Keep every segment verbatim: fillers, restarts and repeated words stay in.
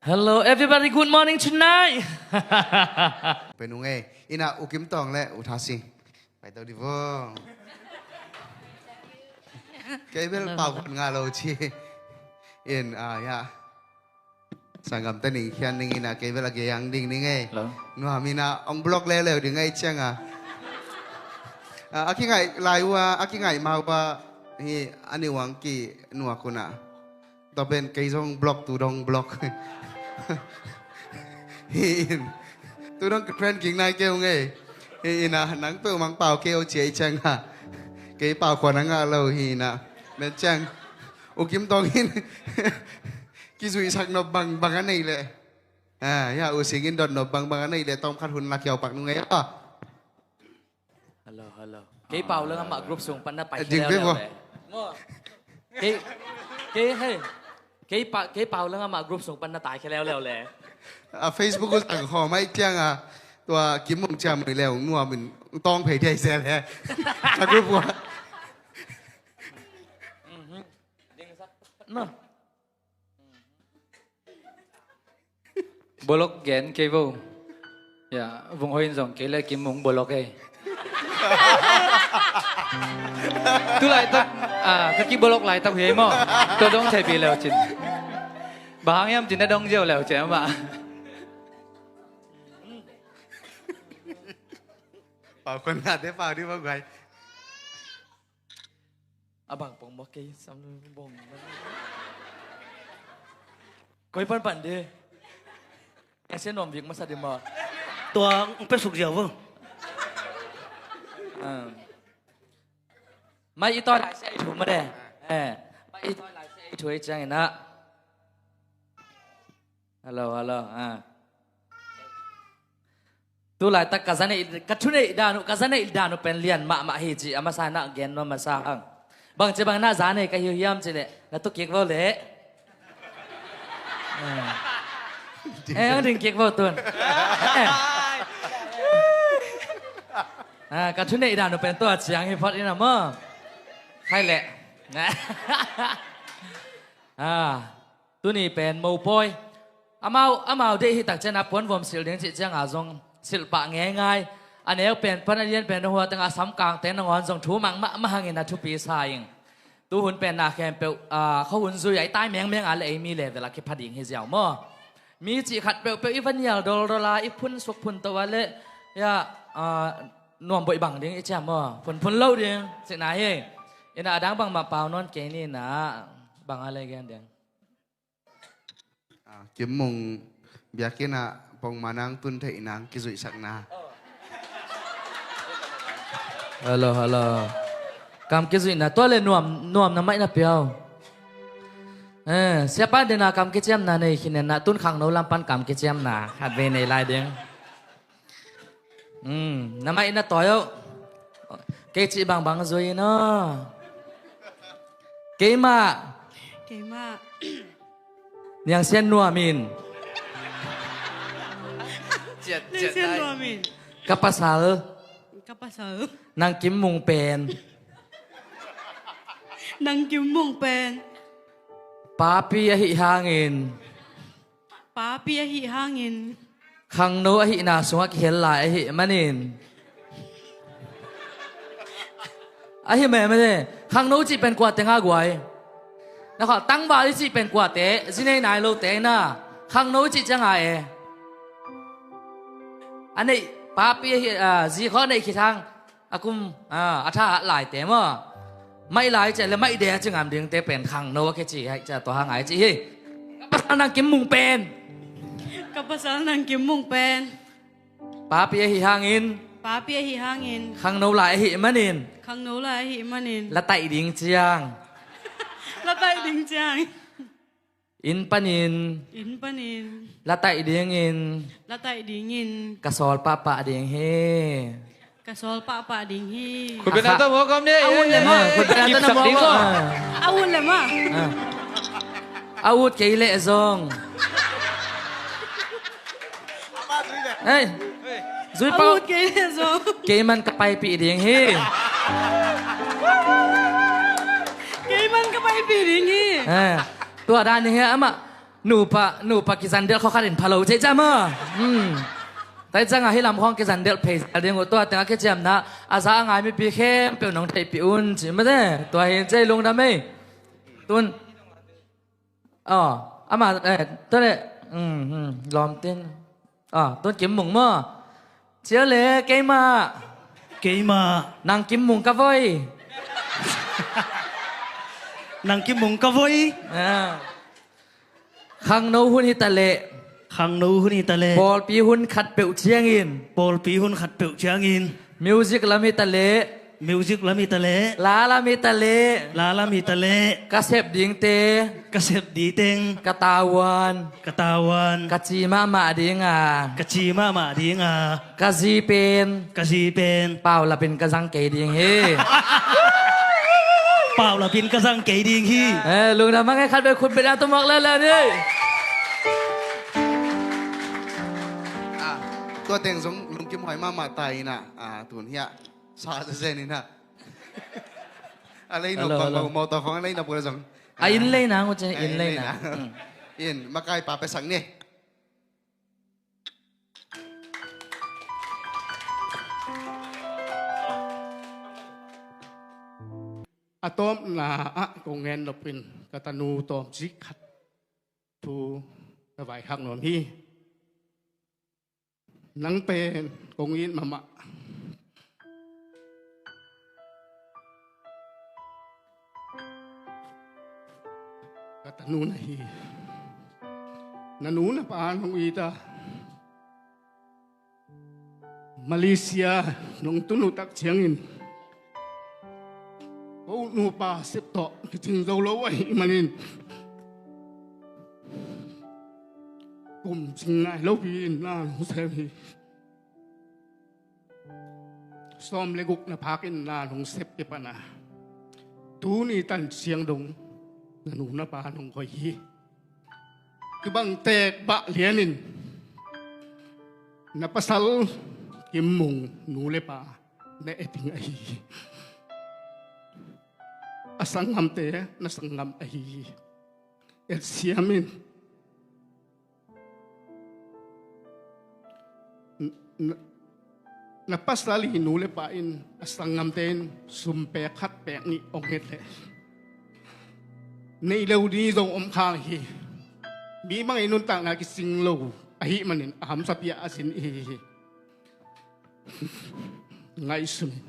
Hello, everybody. Good morning tonight. Pen ung ei. Ina U Kim Tawng le U Tha Sing. Pai to di vo. Kei bel pau khon nga lo ci. In, ah, ya. Sanggam te ning khian ning ina kei bel a gei ang ding ning ei. Hello. Nuam ina ong block leuleu ding ei ciang a. Ah, a kingaih lai uh a, a kingaih mau pa hi a ni uang ki nuak un a. Tua pen kei zong block tu dong block. Hi in. Tu dong ka friend ging nai kei ung ei. Hi ina nang peuh mang pau kei o ciai ciang a. Kei pau khua nang a lo hi ina. Men ciang. U Kim Tawng in. Kizuihsak nop bang bang a nei leh. Ah, ya U Sing in dot nop bang bang a nei leh tawm khat hun la kiau pak nung ei a. Hello, hello. Kei pau leng amah group sung pan na pai khia leuleu le. Kei, kei, hei. Kei pa, kei pau leng amah group sung pan na tai khia leuleu le. A Facebook uh sang khawm ai tiang a tua Kim Mung Ciam Mui leu nuam in tawng phei diai se le. Ka group uh. Bolok gen kei vo. Ya, vung hoin zong kei le Kim Mung bolok ei. Tu laitak, ah, ka kibolok laitak hi ei maw. Tua dong thei pi leu cin. Bang hang hiam cin na dong ziau leu cin amah. Pau khon ngate pau di maw guai. A bang pong maw kei sam bong. Koi pan pan de. Ese nom vik masa de maw. Tua ong pe suk ziau vo. Mai i toi lai se i thu ma de. Eh. Mai i toi lai se i thu i ciang ina. Hello, hello. Ah. Tu laitak ka za neih, ka thuneih dan uh, ka za neih dan uh pen lian mahmah hi ci a masa na gen nuam masa hang. Bang ci bang na za nei ka hiu hiam ci leh na tu kik vo leh. Eh, ang ding kik vo tun. Eh. Ah, ka thuneih dan uh pen tua ciang hi phot ina maw. Khai leh. Ah. Tuni pen mopawi. Amau, amau deih hi tak ciang a puanvuam silh ding cih ciang a zong silh pah ngeingai. A neu pen pan a lian pen a hua teng a samkang teng nangawn zong thu mang mahmah hangin a thupi sa ing. Tuhun pen na khempeuh, ah, khuahun zui a i tai mengmeng a le ei mi level a kipha ding hi ziau maw. Mi cih khat peuhpeuh i va nial doldol a i phun suk phun to a le, ya, ah, nuam boih bang ding i ciam maw. Phunphun lo ding cihna hi. Ina a dang bangmah pau nawn kei ni na bang a le gen ding. Ah, Kim Mung biakinn ah pongmah nang tun theih nang kizuihsakna. Hello, hello. Kam kizuihna tua le nuam, nuam na maih na piau. Eh, siapa dena kam kiciamna nei khinenna tun khangno lam pan kam kiciamna khat vei nei lai ding. Hmm, na maih na tawi oh. Kei cih bangbang zui in aw. Keimah. Keimah. Niang Sian Nuam in. Ciat, Niang ciat Sian lai. Nuam in. Ka pasal. Ka pasal. Nang Kim Mung pen. Nang Kim Mung pen. Papi ahi hangin. Papi ahi hangin. Khangno ahihna sungah kihel lai ahih manin. Ahi meme le. Khangno cih pen kuate nga guai. Na kha tangval i cih pen kuate. Zinei nai lote na. Khangno i cih ciang a e. A neih papi ahi, ah, zi khaw a neih khit hang. A kum, ah, a tha a laite maw. Maih lai ciah le maih de a ci ngam dingte pen khangno a kici hai ciah tua hang ai ci hi. Ka pasal nang Kim Mung pen. Ka pasal nang Kim Mung pen. Papi ahi hangin. Papi ahi hangin. Khangno lai ahi manin. Khangno lai ahi manin. La taih ding ciang. La taih ding ciang. Inn panin. Inn panin. La taih dingin. La taih dingin. Ka sawl pahpah ding hi. Ka sawl pahpah ding hi. Khut beng a tawh muak om ni. A ut le mah. Khut beng a tawh muak om. A ut le mah. A ut kei leh zong. Hei. Zui pau. A ut kei leh zong. Kei man ka paipih ding hi. Kei man ka paipih ding hi. Eh. Tua dan hi amah. Nupa, nupa kizandelh khawkhat in pha lo cei ciam aw. Hmm. Tua hi ciangah hih lam khawng kizandelh phei zel ding uh, tua tengah kiciamna a za a ngai mipi khempeuh nong theihpih un ci mate. Tua hi cei lungdam ei. Tun. Aw, amah, eh, tua le, hmm, hmm, lawmtin. Aw, tun Kim Mung maw. Cia le, keimah. Keimah. Nang Kim Mung ka voi. Nang Kim Mung ka voi. Ah. Khangno hun hi ta leh. Khangno hun hi ta leh. Pawlpi hun khat peuh ciangin. Pawlpi hun khat peuh ciangin. Music lam hi ta leh. Music lam hi ta leh. La lam hi ta leh. La lam hi ta leh. Ka sep dingte. Ka sep dingteng. Ka tavuan. Ka tavuan. Ka ci mahmah ding a. Ka ci mahmah ding a. Ka zi pen. Ka zi pen. Paulapin ka zang kei ding hi. Paulapin ka zang kei ding hi. Eh, lungdam hang e, khat vei khut beng a tumawk lele ni. Ah, tua teng zong lungkim huai mahmah ta in ah, ah, tun hiah sa zezen in ah. A lei nop bang bang mawtaw khong a lei nop ula zong. A inn lei nang uh cin, inn lei nang. In makai pa pe sak ni. A tawpna ah kong ngen nopin ka tanu tawmcik khat thu ka vaikhak nuam hi. Nang pen kong it mahmah. Ka tanu na hi. Na nu na pa nong it a, Malaysia nong tun uh tak ciangin ko nupa sep tawh kicing zo lo ahih manin kum cing nai lopi in na nong sem hi. Sawm le guk na phak in na nong sep kipan a, tuni tan ciang dong na nu na pa nong hoih hi. Kibang teek bah lianin na pasal Kim Mung nu le pa na et ding ahi hi. A sanggamte na sanggam ahi hi. Et siamin na, na pasal i nu le pa in a sanggamte in sum pek khat pek nih ong et leh nei lo ding zong om khang hi. Mi bang i nuntakna kising lo ahih manin a hamsa piah a sin i hi hi. Ngaihsun in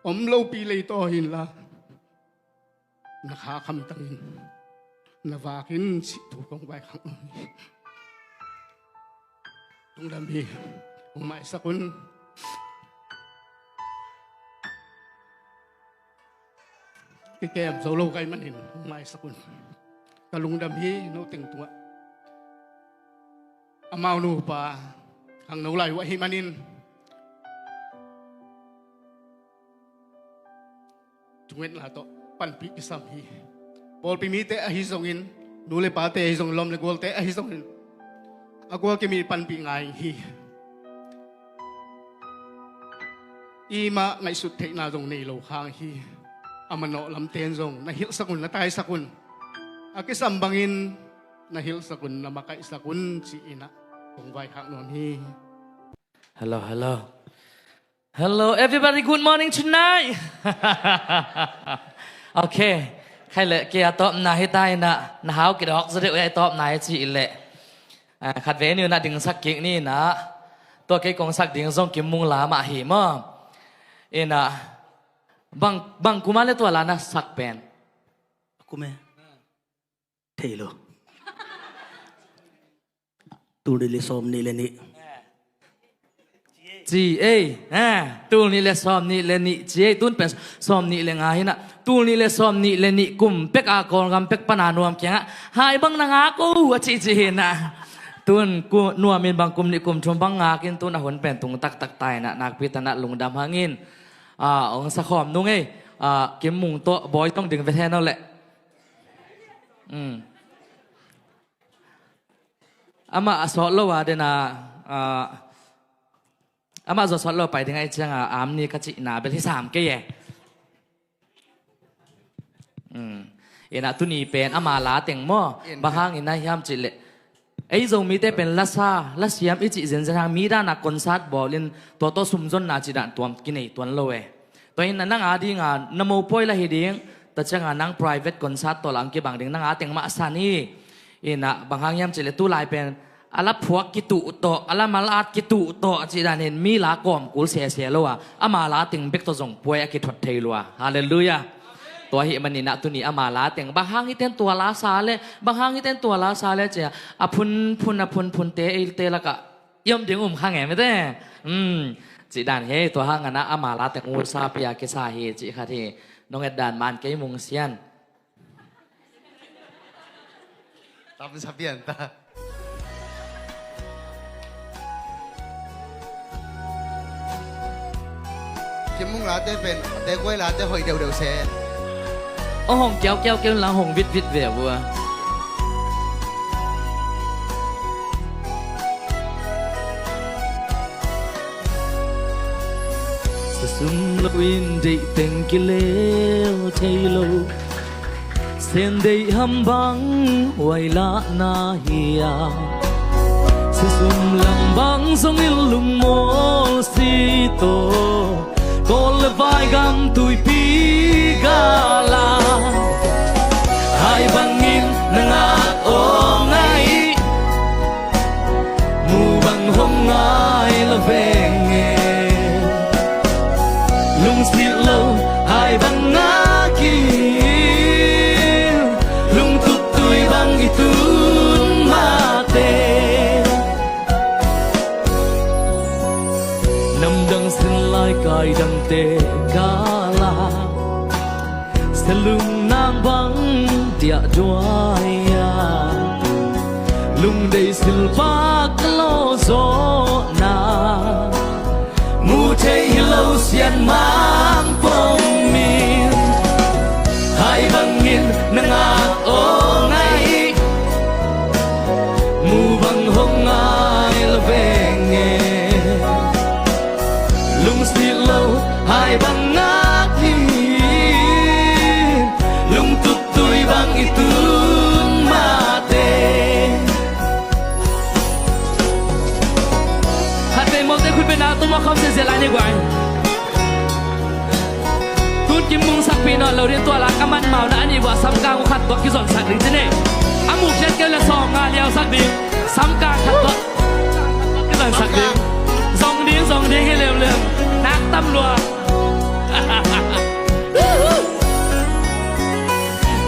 om lopi lei tawh hi inla na kha khamtang in na vak in cih thu kong vaikhak nuam hi. Lungdam hi. Hong maisak un. Kikem zo lo ka hih manin hong maisak un. Ka lungdam hi no teng tungah. Amau nupa khangno lai uh ahih manin thungetna tawh panpih kisam hi. Pawlpi mite ahi zongin, nu le pate ahi zongin, lawm le gualte ahi zongin a gual kimi panpih ngai hi. Ima ngaihsut theihna zong nei lo khang hi. A manawh lamten zong na hilhsak un, na taisak un. A kisam bangin na hilhsak un, na makaihsak un ci-in ah kong vaikhak nuam hi. Hello, hello. Hello, everybody, good morning tonight. Okay. Khai le kei a tawpna hi ta in ah, na hau kidawk zaw deuh a tawpna hi cih leh. Ah, khat vei ni un ah dingsak kik ni in ah. Tua kei kong sak ding zong Kim Mung la mah hi maw. In ah, bang, bang kum a le tua la na sak pen? Kum e. Thei lo. Tul nih le sawm nih le nih. Ci ei, eh, tul nih le sawm nih le nih ci ei, tun pen sawm nih le nga hi in ah, tul nih le sawm nih le nih kum pek a Kawlgam pek pan a nuam kiangah hai bang na ngak uh a cihcih hi in ah. Tun nuam in bang kum nih kum thum bang ngak in tun a hun pen tung taktak ta in ah, nakpi takin ah lungdam hang in. Ah, ong sa khawm nung ei, ah, Kim Mung tawh bawi tong ding ve the no leh. Hmm. Amah a sawt lo a den a, ah, amah zaw sawt lo pai ding ahih ciangin a amni ka cihna bel hi sam kei e. Hmm. Inah tuni pen ama la teng maw. Bang hangin ah hiam cihleh, ei Zomite pen lasa lasiam i cih zenzen hang, mi dana concert bawlin tua tawh sumzonna cih dan tuam kinei tuan lo e. Tua inah nang a dinga na mopawi la hi ding, tua cianga nang private concert tawh la hong kibang ding, nang a teng mah san hi. Inah bang hang hiam cihleh tulai pen a la phuak kituh tawh, a la mal at kituh tawh cih dan hin mi la kawm kul sese lo a, ama la teng bek tawh zong puai a kithot thei lua. Halleluiah. Tua ahih maninah tuni ama la teng, bang hang hiten tua la sa le, bang hang hiten tua la sa le cia, a phunphun a phunphunte eite lakah i om ding um kha nge mete. Cih dan hi. Tua hang anah ama la teng ulsa pia kisa hi cih khat hi. Nong et dan man kei mung sian. Tam sa pian ta. Kimung late pen ate kuai late hoih deuhdeuh se. Ong hong kiaukiau keu lang hong vitvit ve vua. Sasum loin deih teng kilel thei lo. Sen deih ham bang huai lahna hi a, sasum lam bang zongin lungmawl si tawh, kawl le vai gam tuipi gala. Hai bangin na ngak aw ngai, mu bang hong ngai lo veng e. Lungsit lo hai bang ngak in, lungtup tui bang i tun mate. Namdang sin lai kai dangte kala, salung nang bang diah duai a, lungdei silpa ka lo zawhna, mu thei hi lo sian mang pong min. Hai bangin na ngak aw ngai, mu bang hong ngai lo veng e. Lungsit lo hai bang ngak in, lungtup tui bang i tun mate. Khat vei mawte khut bena tum a khawm se zia lai ni guai. Tun kim mung sakpi nawn lo ding, tua la ka man mau na a nih vua samkang uh khat tuak kizonsak ding ci nei. A mukhiat keu le sawm nga liausak ding. Samkang khat tuak kizonsak ding. Zong ding, zong ding hi leuleu. Nak tam lua.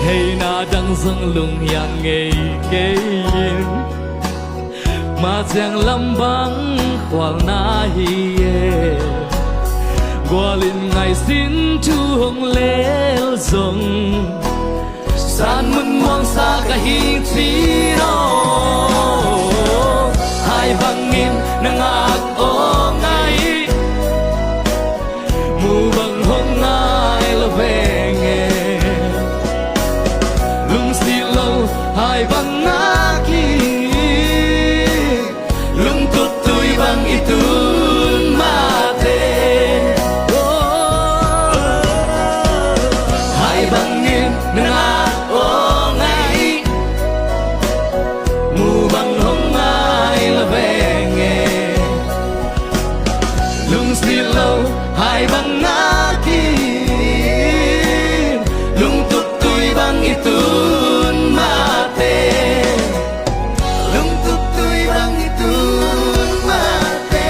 Hei na dang zong lunghiang ngei kei in, ma ciang lam bang khualna hi e. Gual in ngai sin thu hong lel zong, san mun muangsa ka hi ci aw. Hai bangin na ngak aw ngai, mu bang hong ngai lo veng e. Lungsit lo hai bang ngak in, lungtup tui bang i tun mate. Hai bangin na ngak aw ngai, mu bang hong ngai lo veng e. Lungsit lo hai bang ngak in, lungtup tui bang i tun mate. Lungtup tui bang i tun mate.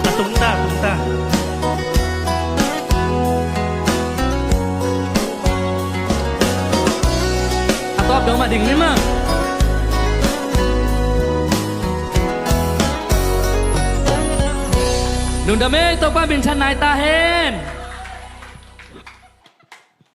A tung ta, tung ta. A tawp dong mah ding ni mah. Lungdam ei, Topa minthan nai ta hen.